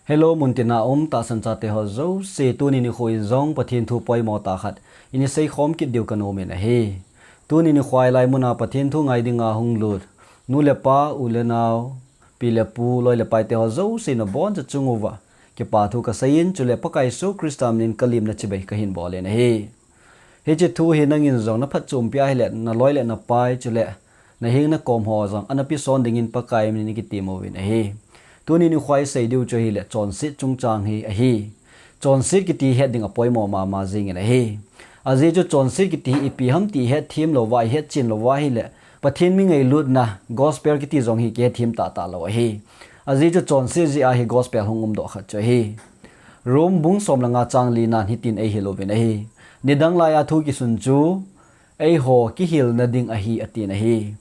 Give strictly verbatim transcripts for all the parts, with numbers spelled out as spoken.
Hello, muntina um tahsan chate ho jouse, tuni nikho in jong Pathen thu poimo tah khat ini seikhom kit diu kanom in ahi. Tuni nikho a ilai muna Pathen thu ngai dinga hung lut nu le pa, u le nao, pi le pu, loi le paite ho jouse nabonchauva kipa thu kasei in, chule Pakai Jesu Christa min in kalimna chibai kahin bol in ahi. Hiche thu hi nangin jong naphatchompi ahile, naloi le napai, chule naheng nakom ho jong ana peson dingin Pakai min in kitem uvin ahi. Tuni nikho a isei diu chu ahile, chonset chungchang hi ahi. Chonset kiti het ding apoimo mama jingin ahi. Ajeh chu chonset kiti hi ipi ham ti ihet them louva, ihet chen louva ahile, Pathen mi ngailutna gospel kiti jong hi kihet them tahtah lou ahi. Ajeh chu chonset jeh a hi gospel hung umdoh khat chu ahi. Rom bung som le nga chang li nan hitin eihil uvin ahi. Nidang laiya thu kisun chu eiho kihilna ding ahi, atin ahi.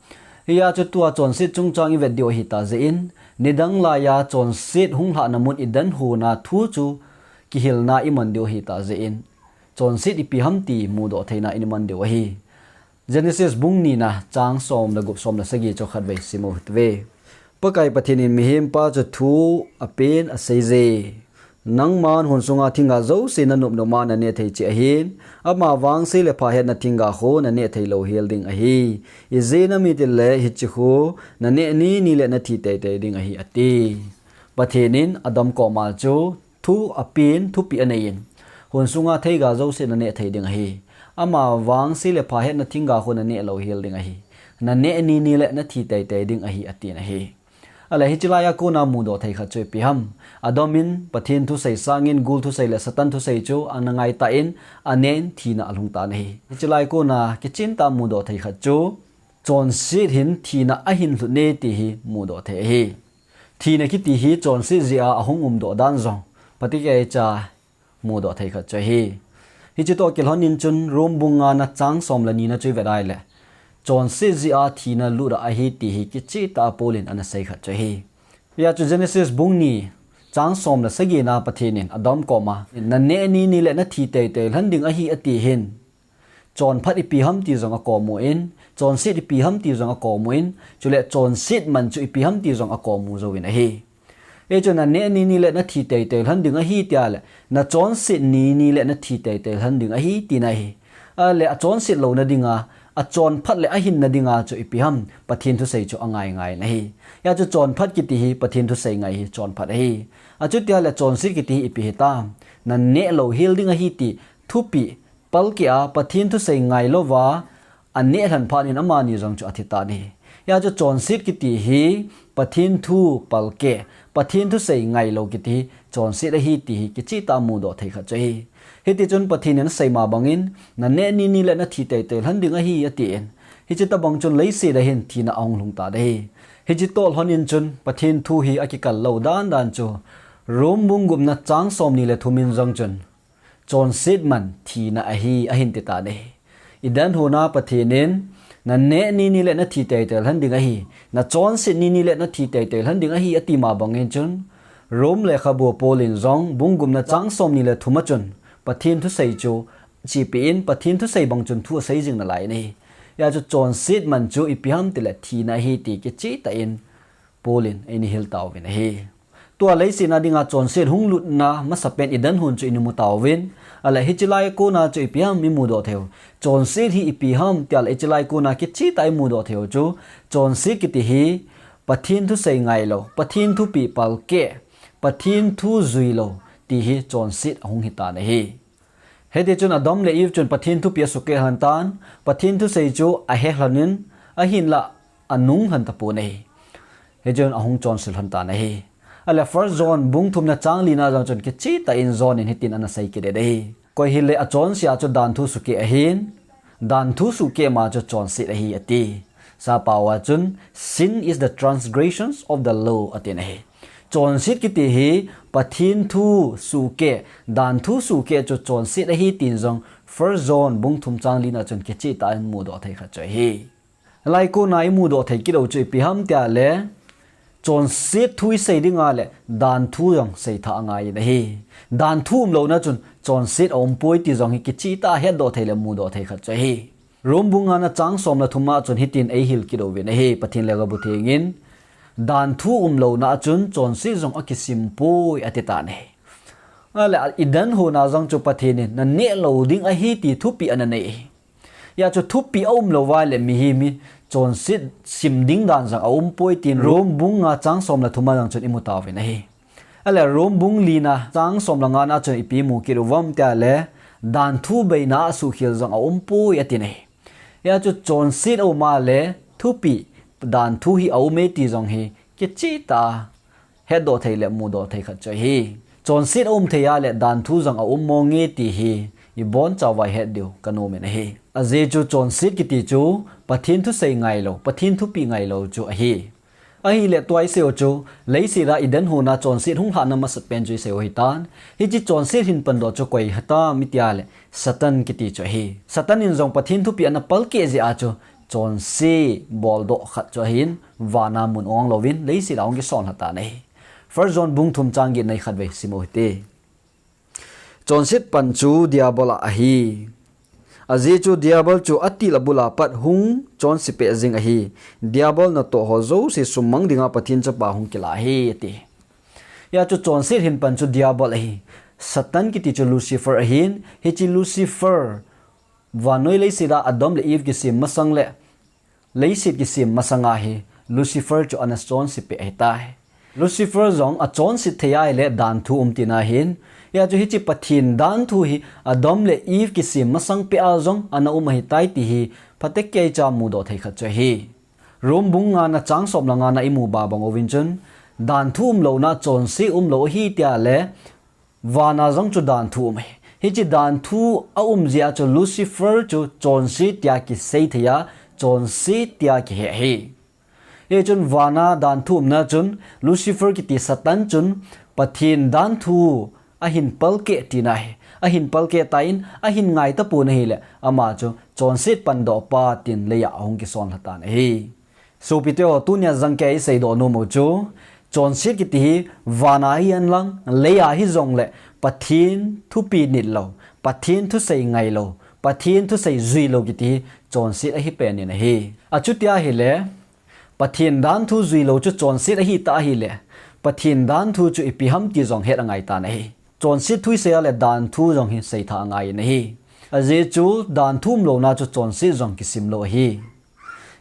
Hia chu tua chonset chungchang ivet diu ahitah jeh in, nidang laiya chonset hung lhahna mun idan hona thu chu kihilna iman diu ahitah jeh in, chonset ipi ham ti mudoh theina in iman diu ahi. Genesis bung ni na chang som le gup, som le sagi chu khatvei sim u hite. Pakai Pathen in mihempa chu thu apen aseiye. Nangman hun sunga thingga jouse nanop nop a naneh thei cheh ahin, ama vangse le pha hetna thingga khu naneh thei louhel ding ahi. Ijeh inem itile hiche khu naneh nini le nathi teitei ding ahi, ati. Pathen in Adam koma chu thu apen, thupeh anei in, hun sunga theiga jouse naneh thei ding ahi. Ama vangse le pha hetna thingga khu naneh louhel ding ahi. Naneh nini le nathi teitei ding ahi, atin ahi. Ahile hiche laiya kona mudoh thei khat chu ipi ham? Adam in Pathen thusei sangin gul thusei le Satan thusei chu ana ngaitah in, aneh in thina alhung tan ahi. Hiche lai kona kichen tah a mudoh thei khat chu, chonset hin thina ahin lhut e ti hi mudoh thei ahi. Thina kiti hi chonset jeh a ahung umdoh dan jong phatecha mudoh thei khat chu ahi. Hiche toh kilhon in chun Rom bung nga na chang som le ni na chu ivet ahile, chonset jeh a thina lut ahi ti hi kichen tah a Paul in ana sei khat chu ahi. Hia chu Genesis bung ni chang som le sagi na Pathen in Adam koma, naneh nini le nathi teitei lhon ding ahi, ati hin, chonphat ipi ham ti jong akomu in, chonset ipi ham ti jong akomu in, chule chonset man chu ipi ham ti jong akomu jouvin ahi. Hichu naneh nini le nathi teitei lhon ding ahi tia le, nachonset nini le nathi teitei lhon ding ahi tina ahi. Ahile achonset louna dinga, achonphat le ahinna dinga chu ipi ham? Pathen thusei chu angai ngai in ahi. Hia chu chonphat kiti hi Pathen thusei ngai hi chonphat ahi. Achuti ahile chonset kiti hi ipi hitam? Naneh louhel ding ahi ti thupeh palkeh a Pathen thusei ngailouva aneh lhon phat in amani jong chu athi tan ahi. Hia chu chonset kiti hi Pathen thu palkeh, Pathen thusei ngailou kiti hi chonset ahi ti hi kichen tah a mudoh thei khat chu ahi. Hiti chun Pathen in asei ma bangin, naneh nini le nathi teitei lhon ding ahi, ati in. Hiche tobang chun leiset a hin thina ahung lhung tan ahi. Hiche toh lhon in chun Pathen thu hi akikal lou dan dan chu Rom bung gup na chang som ni le thum in jong chun, chonset man thina ahi, ahin ti tan ahi. Eden hon a Pathen in, naneh nini le nathi teitei lhon ding ahi, nachonset nini le nathi teitei lhon ding ahi, ati ma bangin chun, Rom lekhabu Paul in jong bung gup na chang som ni le thum a chun, Pathen thusei chu chepi in, Pathen thusei bang chun thu asei jing nalai in ahi. Hia chu chonset man chu ipi ham tile thina ahi ti kichen tah in Paul in eina hil tauvin ahi. Tua leiset a dinga chonset hung lutna masapen Eden hon chu imu tauvin, ahile hiche lai kona chu ipi ham imudoh thei u. Chonset hi ipi ham tia le hiche lai kona kichen tah a imudoh thei u chu, chonset kiti hi Pathen thusei ngailou, Pathen thupeh palkeh, Pathen thu juilou ti hi chonset ahung hi tan ahi. Hiti chun Adam le Eve chun Pathen thupeh asukeh lhon tan, Pathen thusei chu ahe lhon in, ahinlah anung lhon tapon ahi. Hichun ahung chonse lhon tan ahi. Ahile First John bung thum na chang li na jong chun kichen tah in John in hitin ana sei kit e ahi. Koi hile achonse a chu danthu sukeh ahin, danthu sukeh ma chu chonset ahi ati. Sappao a chun, "Sin is the transgressions of the law," atin ahi. Chonset kiti hi Pathen thu sukeh, danthu sukeh chu chonset ahi tin jong First John bung thum chang li na chun kichen tah in mudoh thei khat chu ahi. Lai kona imudoh thei kit u chu ipi ham tia le, chonset thu isei dinga le danthu jong seitha angai in ahi. Danthu umlouna chun chonset aumpoi ti jong hi kichen tah a hetdoh thei le mudoh thei khat chu ahi. Rom bung nga na chang som le thum a chun hitin eihil kit uvin ahi, Pathen lekhabu theng in, Danthu umlouna a chun chonset jong akisim poi ati tan ahi. Ale, Eden hon a jong chu Pathen in naneh lou ding ahi ti thupeh ana nei ahi. Hijeh chun thupeh aumlou va le mihem hi chonset sim ding dan jong aumpoi tin Rom bung nga chang som le thum a jong chun imu tauvin ahi. Ale, Rom bung li na chang som le nga na chun ipi imu kit u ham tia le, danthu beina a suhkhel jong aumpoi atin ahi. Hijeh chun chonset aum a le thupeh danthu hi aume ti jong hi kicheh tah a hetdoh thei le mudoh thei khat chu ahi. Chonset aum thei a le danthu jong aum mong e ti hi ibonchauva ihet diu kanom in ahi. Ajeh chu chonset kiti chu Pathen thusei ngailou, Pathen thupeh ngailou chu ahi. Ahile tua isei u chu, leiset a Eden hon a chonset hung lhahna masapen chu isei u ahitan. Hiche chonset hin pandoh chu koi ahitam itia le, Satan kiti chu ahi. Satan in jong Pathen thupeh ana palkeh jeh a chu, chonset boldoh khat chu ahin, van a mun ong louvin, leiset a hung kisonlha tan ahi. First John bung thum chang get na ikhat vei sim u hite. Chonset pan chu Diabol a ahi. Ajeh chu Diabol chu atil abul a pat hung chonse peh jing ahi. Diabol natoh ho jouse summang dinga Pathen chapa hung kila ahi, ati. Hijeh chun chonset hin pan chu Diabol ahi. Satan kiti chu Lucifer ahin, hiche Lucifer vannoi leiset a Adam le Eve kisem masang le leiset kisem masanga hi Lucifer chu ana chonse peh ahitai. Lucifer jong achonset thei a ahile danthu um tina ahin, hijeh chun hiche Pathen danthu hi Adam le Eve kisem masang peh a jong ana um ahitai ti hi phatecha mudoh thei khat chu ahi. Rom bung nga na chang som le nga na imu babang uvin chun, danthu umlouna chonset umlou ahi tia le, van a jong chu danthu um ahi. Hiche danthu aum jeh a chu Lucifer chu chonset tia kisei thei a, chonset tia kihe ahi. Hichun van a danthu umna chun Lucifer kiti Satan chun Pathen danthu ahin palkeh tina ahi. Ahin palkeh tan, ahin ngai tapon ahile, ama chu chonset pandoh pa tin lei a ahung kisonlha tan ahi. Sopite ho, tunia jangkeiya iseidoh nom u chu, chonset kiti hi van a hihen lang, lei a hijongle, Pathen thupeh nitlou, Pathen thusei ngailou, Pathen thusei juilou kiti hi chonset ahi pen in ahi. Achuti ahile, Pathen danthu juilou chu chonset ahitah ahile, Pathen danthu chu ipi ham ti jong het angai tan ahi. Chonset thu isei a le danthu jong hi seithah angai in ahi. Ajeh chu danthu umlouna chu chonset jong kisim lou ahi.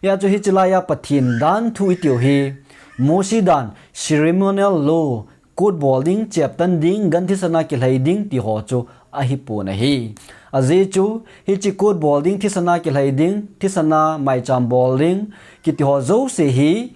Hijeh chun hiche laiya Pathen danthu itiu hi, Mosi dan, ceremonial law, kut bol ding, cheptan ding, gan thisan a kilhai ding, ti ho chu ahipon ahi. Ajeh chu, hiche kut bol ding, thisan a kilhai ding, thisan a maicham bol ding, kiti ho jouse hi,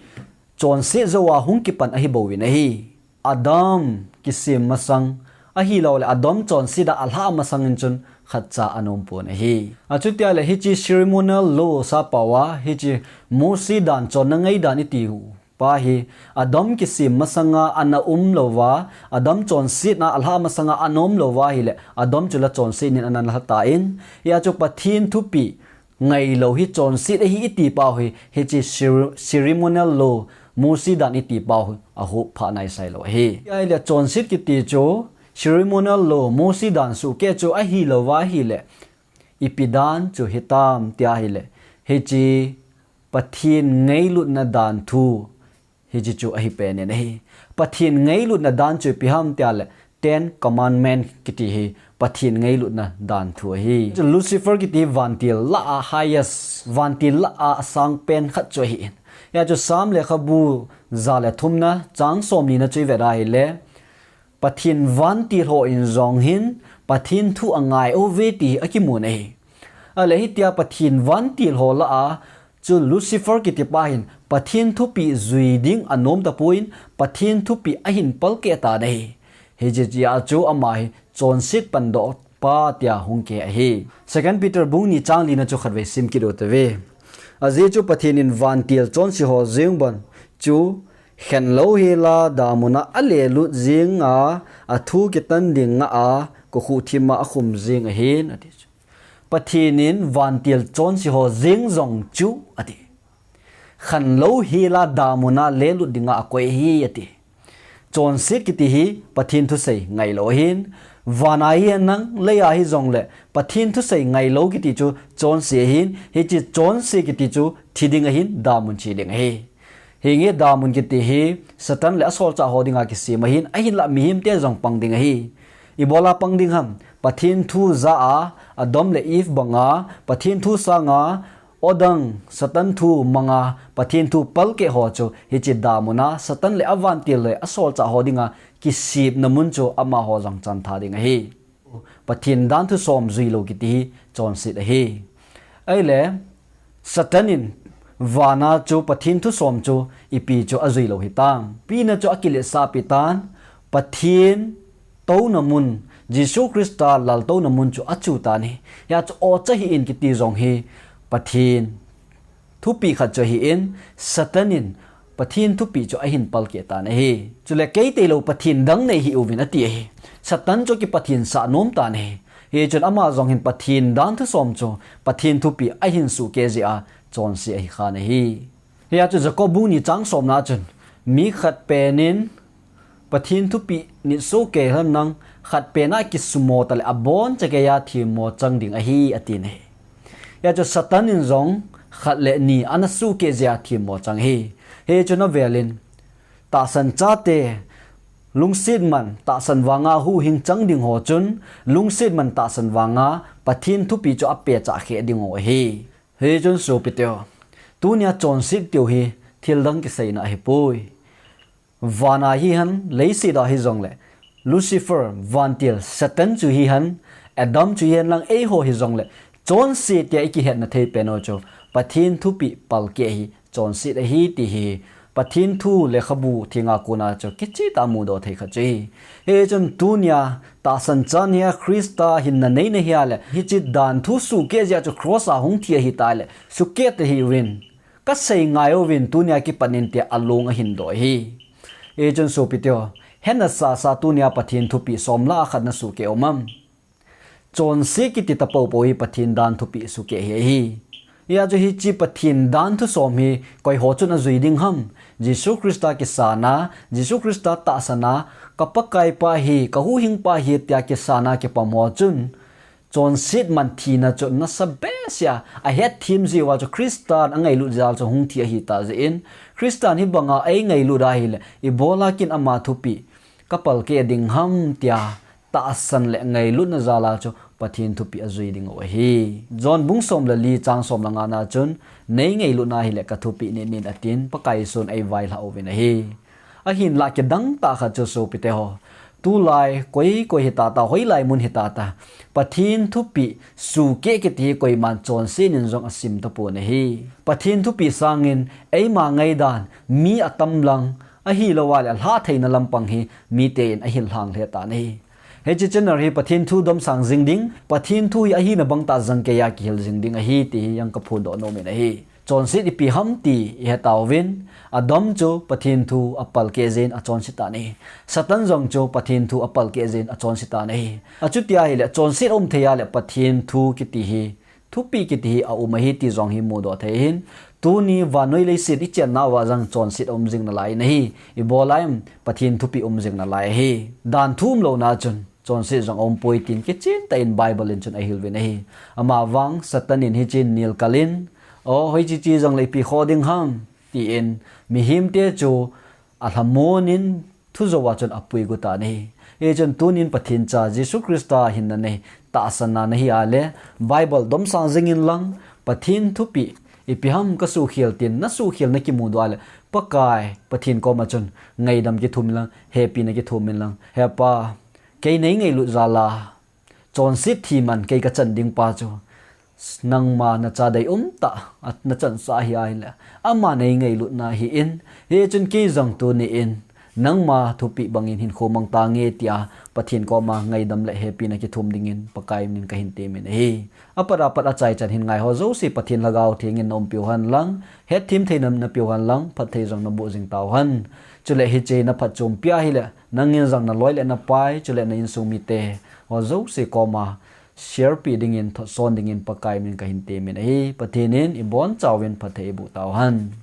chonset jou a hung kipan ahibouvin ahi. Adam kisem masang, ahilouleh Adam chonset a alhah masang in chun khatcha ana umpon ahi. Achuti ahile hiche ceremonial law sappao a, hiche Mosi dan chonna ngaidan itiu pa hi, Adam kisem masanga ana umlouva, Adam chonset a alhah masanga ana umlouva ahile, Adam chu la chonset in ana lha tan, hijeh chun Pathen thupeh ngailou hi chonset ahi iti pau hi, hiche cere-, ceremonial law, Mosi dan iti pau hi, ahuhphah naisai lou ahi. Ahile chonset kiti chu, ceremonial law, Mosi dan suhkeh chu ahilouva ahile, ipi dan chu hitam tia ahile, hiche Pathen ngailutna danthu, hiche chu ahi pen in ahi. Pathen ngailutna dan chu ipi ham tia le, Ten Commandment kiti hi Pathen ngailutna danthu ahi. Chu Lucifer kiti vantil lah a highest, vantil lah a asang pen khat chu ahin. Hijeh chun Psalm lekhabu ja le thumna, chang somni na chu ivet ahile, Pathen vantil ho in jong hin, Pathen thu angai uve ti hi akimun ahi. Ahile hitia Pathen vantil ho lah a, chu Lucifer kiti pa hin, Pathen thupeh jui ding anom tapon, Pathen thupeh ahin palkeh tan ahi. Hiche jeh a chu ama hi, chonset pandoh pa tia hung kihe ahi. Second Peter bung ni chang li na chu khatvei sim kit u hite. Ajeh chu Pathen in vantil chonse ho jeng bon chu khenlou hel a damun a alelut jing a, athu kitan ding ngah a, kokhuh thim a akhum jing ahin, ati chu. Pathen in vantil chonse ho jeng jong chu, ati. Khenlou hel a damun a lelut dinga akoi ahi, ati. Chonset kiti hi Pathen thusei ngailou ahin, van a hihen lang, lei a hijongle, Pathen thusei ngailou kiti chu chonse ahin, hiche chonse kiti chu thi ding ahin, damun che ding ahi. Hinge damun kiti hi Satan le asolchah ho dinga kisem ahin, ahinlah mihemte jong pang ding ahi. Ibola pang ding ham? Pathen thu ja a Adam le Eve banga, Pathen thu sanga odang Satan thu manga Pathen thu palkeh ho chu hiche damun a Satan le avantil le asolchah ho dinga kisepna mun chu amaho jong chantha ding ahi. Pathen dan thusom juilou kiti hi chonset ahi. Ahile, Satan in vana chu Pathen thusom chu ipi chu ajuilou hitam? Ipi na chu akiletsah pi tan, Pathen touna mun, Jesu Christa laltouna mun chu achu tan ahi. Hia chu ocha hih in kiti jong hi Pathen thupeh khat chu ahin, Satan in Pathen thupeh chu ahin palkeh tan ahi. Chule kei tailou Pathen dang nei hih uvin ati ahi. Satan chu akipathen sah nom tan ahi. Hichun ama jong hin Pathen dan thusom chu Pathen thupeh ahin suhkeh jeh a chonse ahi khan ahi. Hia chu Jacob bung ni chang somna chun, mi khat pen in Pathen thupeh nit sohkei henlang, khat pen a kisumo tah le abonchan keiya themmo chang ding ahi, ati ahi. Hia chu Satan in jong khat le ni ana suhkeh jeh a themmo chang ahi. Hichun avel in, tahsan chate, lungset man tahsan vanga huhhing chang ding ho chun, lungset man tahsan vanga Pathen thupeh chu apehcha kheh ding u ahi. Hichun sopite ho, tunia chonset tiu hi thil dang kiseina ahipoi. Vana hihen, leiset a hijongle, Lucifer, vantil, Satan chu hihen, Adam chu hihen lang eiho hijongle, chonse tia ikihetna thei pen u chu Pathen thupeh palkeh hi chonset ahi ti hi Pathen thu lekhabu thenga kona chu kichehtah a mudoh thei khat chu ahi. Hichun tunia tahsan chan hia Christa hinna nei nahi a le, hiche dan thu suhkeh jeh a chu cross a hung thi ahita le, sukeh tahih uvin, kasei ngai uvin, tunia kipat in tia alung ahin doh ahi. Hichun sopite ho, hena sasa tunia Pathen thupeh somlah a khat nasuhkeh um am? Chonse kiti tapopo hi Pathen dan thupeh suhkeh hi ahi. Hia chu hiche Pathen dan thusom hi koiho chun ajui ding ham? Jesu Christa kisana, Jesu Christa tahsana, ka Pakaipa hi, ka huhhingpa hi tia kisana kipam ho chun, chonset man thina chu nasa behseh a ahetthem jeh uva chu Christan angailut jal chu hung thi ahita jeh in, Christan hibanga eingailut ahile, ibola kin ama thupeh kapalkeh ding ham tia tahsan le ngailutna jal a chu Pathen thupeh ajui ding u ahi. John bung som le li chang som le nga na chun, nei ngailut nahile kathupeh nit in atin, Pakai Jesun eivailhah uvin ahi. Ahinlah kidang tah khat chu sopite ho, tulai koi koi hitata, hoilai mun hitata, Pathen thupeh suhkeh kiti hi koiman chonset in jong asim tapon ahi. Pathen thupeh sangin eima ngaidan mi atam lang, ahilou a le alhah theina lampang hi mite in ahil lhang lheh tan ahi. Hiche channel hi Pathen thu domsang jing ding, Pathen thu hi ahina bangtah jangkei a kihil jing ding ahi ti hi jong kaphondoh nom in ahi. Chonset ipi ham ti ihet tauvin, Adam chu Pathen thu apalkeh jeh in achonse tan ahi. Satan jong chu Pathen thu apalkeh jeh in achonse tan ahi. Achuti ahile, chonset aum thei a le Pathen thu kiti hi, thupeh kiti hi aum ahi ti jong hi mudoh thei ahin. Tuni vannoi leiset ichenna uva jong chonset aum jing nalai in ahi. Ibola em? Pathen thupeh um jing nalai ahi. Dan thu umlouna chun chonset jong aumpoi tin kichen tah in Bible in chun ahil uvin ahi. Amavang Satan in hichun nilkal in, o, hoiche che jongle ipi khoh ding ham, tin mihemte chu alhamon in thujou a chun apuigu tan ahi. Hichun tunin Pathen cha Jesu Christa hinna nei, tahsanna nahi a le, Bible domsang jing in lang, Pathen thupeh ipi ham kasuhkhel tin nasuhkhel nakimudoh a le, Pakai Pathen koma chun ngaidam kithum in lang, hepina kithum in lang, He Pa, kei nei ngailut jal a chonset thi man kei kachan ding pa chu nangma nacha deium tah a nachansah ahi a, ahile ama nei ngailutna ahin, hichun kei jong tuni in nangma thupeh bangin hinkho mang tange tia Pathen koma ngaidam le hepina kithum dingin Pakai min kahin temin ahi. Apat apat achaichan hin ngaiho jouse Pathen Lhagao Theng in naumpiu hen lang, hetthem theina napeu hen lang, phatthei jong naboh jing tauhen. Chule hiche naphatchompi ahile, nangin jong naloi le napai, chule na insung mite ho jouse koma share peh dingin, thotson dingin Pakai min kahin temin ahi. Pathen in ibonchauvin phatthei eiboh tauhen.